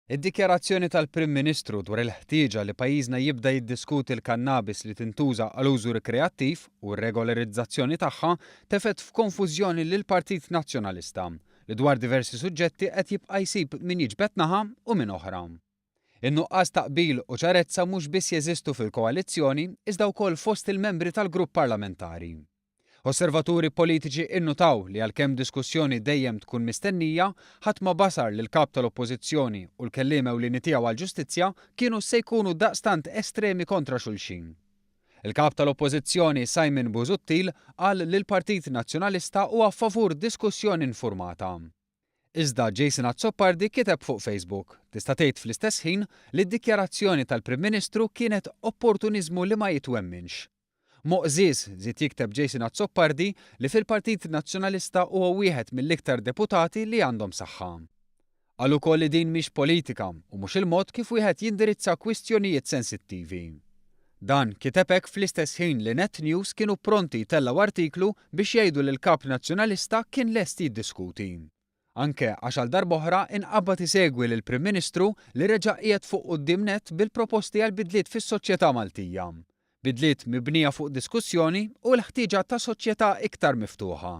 Id-dikjarazzjoni tal-Prim Ministru dwar il-ħtieġa li pajjiżna jibda jiddiskuti l-kannabis li tintuża għal użu rikreattiv u r-regolarizzazzjoni tagħha tefgħet f'konfużjoni lill-Partit Nazzjonalista li dwar diversi suġġetti qed jibqa' jsib min jiġbed naħa u min oħra. In-nuqqas ta' qbil u ċarezza mhux biss jeżistu fil-koalizzjoni iżda wkoll fost il-membri tal-grupp parlamentari. Osservaturi politiċi innutaw li għalkemm diskussjoni dejjem tkun mistennija, ħadd ma basar li l-Kap tal-Oppożizzjoni u l-kelliem ewlieni tiegħu għall-ġustizzja kienu se jkunu daqstant estremi kontra xulxin. Il-Kap tal-Oppożizzjoni Simon Busuttil qal li l-Partit Nazzjonalista huwa favur diskussjoni nfurmata. Iżda Jason Azzopardi kiteb fuq Facebook, tista' tgħid fl-istess ħin, li d-dikjarazzjoni tal-Prim Ministru kienet opportuniżmu li ma jitwemminx. Moqżież, żied jikteb Jason Azzopardi, li fil-Partit Nazzjonalista huwa wieħed mill-iktar deputati li għandhom saħħa. Qal ukoll li din mhix politika u mhux il-mod kif wieħed jindirizza kwistjonijiet sensittivi. Dan kiteb hekk fl-istess ħin li Net News kienu pronti jtellgħu artiklu biex jgħidu li l-Kap Nazzjonalista kien lest jiddiskuti. Anke għax għal darb'oħra inqabad isegwi lill-Prim Ministru li reġa' qiegħed fuq quddiem nett bil-proposti għal bidliet fis-soċjetà Maltija. Bidliet mibnija fuq diskussjoni u l-ħtieġa ta' soċjetà iktar miftuħa.